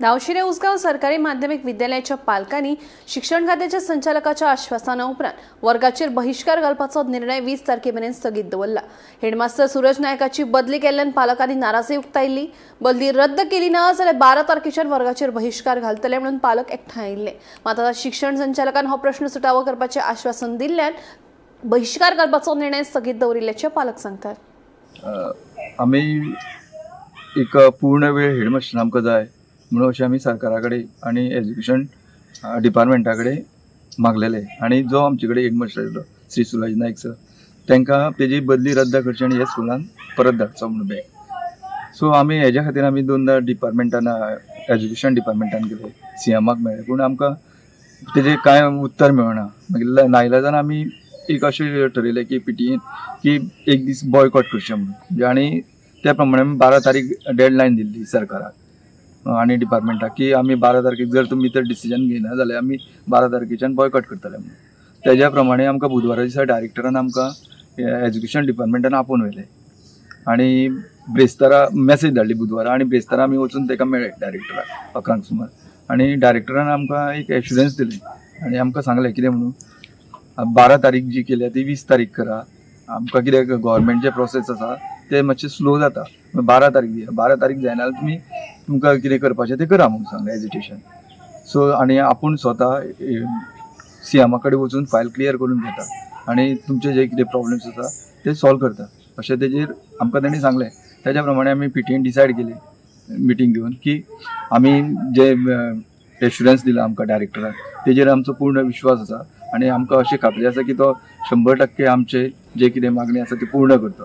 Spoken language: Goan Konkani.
गावशिरे उसगांव सरकारी माध्यमिक विद्यालयाच्या पालकांनी शिक्षण खात्याच्या संचालकाच्या आश्वासना उपरांत वर्गाचेर बहिष्कार घालपाचो निर्णय 20 तारखे मेरेन स्थगीत दवरला। हेडमास्टर सूरज नायकाची बदली केल्ल्यान पालकांनी नाराजी उक्तायल्ली। बदली रद्द केली ना जाल्यार 12 तारखेच्यान वर्गाचेर बहिष्कार घालतले म्हणून पालक एकठांय आयिल्ले। मात आतां शिक्षण संचालकान हो प्रश्न सुटावो करपाचें आश्वासन दिल्ल्यान बहिष्कार घालपाचो निर्णय स्थगीत दवरिल्ल्याचें पालक सांगतात। आमी एक पूर्ण वेळ हेडमास्टर आमकां जाय म्हणून अशें आमी सरकारा कडेन आनी एज्युकेशन डिपार्टमेंटा कडेन मागलेले आनी जो आमचे कडेन हेडमास्टर आसलो श्री सुरज नायक सर तांकां तेजी बदली रद्द करची आनी ह्या स्कुलान परत धाडचो म्हणून बॅक। सो आमी हेज्या खातीर आमी दोनदा डिपार्टमेंटान एज्युकेशन डिपार्टमेंटान गेले, सीएमाक मेळ्ळे, पूण आमकां तेजें कांय उत्तर मेळना। मागीर नायलाजान आमी एक अशें ठरयलें की पीटीएन की एक दीस बॉयकॉट करचें म्हणून आनी त्या प्रमाणे आमी 12 तारीख डेडलायन दिल्ली सरकाराक आनी डिपार्टमेंटाक की आमी 12 तारखेक जर तुमी तर डिसिजन घेयना जाल्यार आमी 12 तारखेच्यान बॉयकॉट करतले म्हणून। तेज्या प्रमाणे आमकां बुधवारा दिसा डायरेक्टरान आमकां एज्युकेशन डिपार्टमेंटान आपोवन व्हेलें आनी ब्रेस्तारा मॅसेज धाडली बुधवारा आनी ब्रेस्तारा आमी वचून ताका मेळ्ळे डायरेक्टराक 11 सुमार आनी डायरेक्टरान आमकां एक एश्युरन्स दिली आनी आमकां सांगलें कितें म्हणून 12 तारीख जी केल्या ती 20 तारीख करा, आमकां कितें गव्हर्मेंटचे प्रोसेस आसा ते मातशें स्लो जाता, 12 तारीख दिया, 12 तारीख जायना जाल्यार तुमी तुमकां कितें करपाचें तें करा म्हणून सांगलें एजिटेशन। सो आनी आपूण स्वता सीएमा कडेन वचून फायल क्लियर करून घेता आनी तुमचे जे कितें प्रॉब्लम्स आसा ते सॉल्व करता अशें तेजेर आमकां तेणी सांगलें। तेज्या प्रमाणे आमी पीटीएन डिसायड केली मिटींग घेवन की आमी जे एश्युरन्स दिला आमकां डायरेक्टराक तेजेर आमचो पूर्ण विश्वास आसा आनी आमकां अशी खात्री आसा की तो 100% आमचे जे कितें मागणी आसा ती पूर्ण करता।